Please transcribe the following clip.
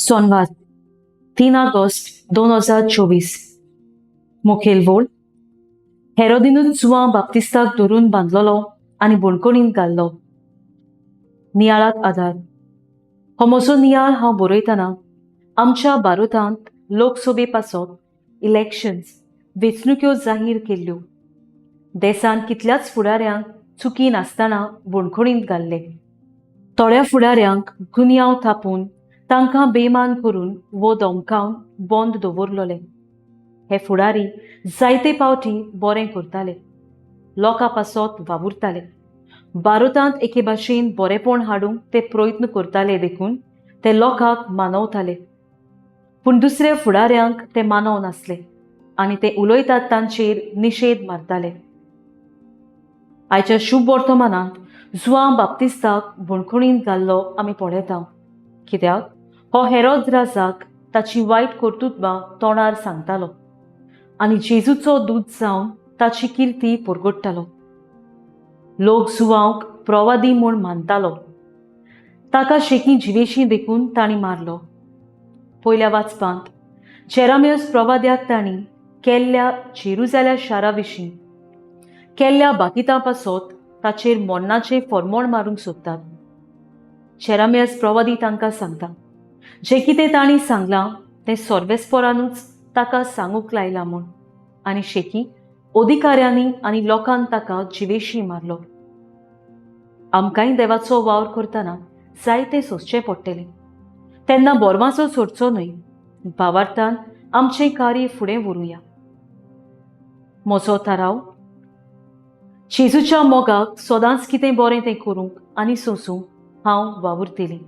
Sonwar, 3 August 2024. मुखेल वोळ. हेरोदिनूच जुवां बाप्तिस्ताक धरून बांदलेलो आनी बणकणींत घाल्लो. नियाळाक आदार. हो म्हजो नियाळ हांव बरयतना आमच्या भारतांत लोकसभे पासत इलेक्शन्स, वेंचणुक्यो जाहीर केल्ल्यो. देशांत कितल्याच फुडाऱ्यांक चुकी नासतना बणखणींत घाल्ले. थोड्या फुडाऱ्यांक गुन्यांव थापून तांकां बेमान करून वो धमकावन बंद दवरलेले. हे फुडारी जायते पावटी बरें करताले, लोकां पासत वावुरताले. भारतांत एके भाशेन बरेपण हाडूंक ते प्रयत्न करताले, देखून ते लोकांक मानवताले. पूण दुसऱ्या फुडाऱ्यांक ते मानव नासले आनी ते उलयतात तांचेर निशेध मारताले. आयच्या शुभ वर्तमानांत जुवां बाप्तिस्ताक बणखणींत घाल्लो आमी पळयता, कित्याक हो हेरोद राजाक ताची वायट कर्तुत्वां तोंडार सांगतालो आनी जेजूचो दूत जावन ताची किर्ती परगट्टालो. लोक जुवांक प्रवादी म्हूण मानतालो. ताका शेकी जिवेशी देखून तांणी मारलो. पयल्या वाचपांत जेरामियस प्रवाद्याक तांणी केल्ल्या जेरुजाल्या शारा विशीं केल्ल्या बाकितां पासत ताचेर मरणाचें फॉर्मोण मारूंक सोदतात. जेरामियस प्रवादी तांकां सांगता, जें कितें तांणी सांगलां तें सर्वेस्पोरानूच ताका सांगूंक लायलां म्हूण, आनी शेकी अधिकाऱ्यांनी आनी लोकान ताका जिवेशी मारलो. आमकांय देवाचो वावर करतना जायतें सोंसचें पडटलें. तेन्ना बोरवांचो सोडचो न्हय. भावार्थान आमचें कार्य फुडें व्हरूया. म्हजो थाराव: जेजूच्या मोगाक सदांच कितें बरें तें करूंक आनी सोंसूंक हांव वावुरतली.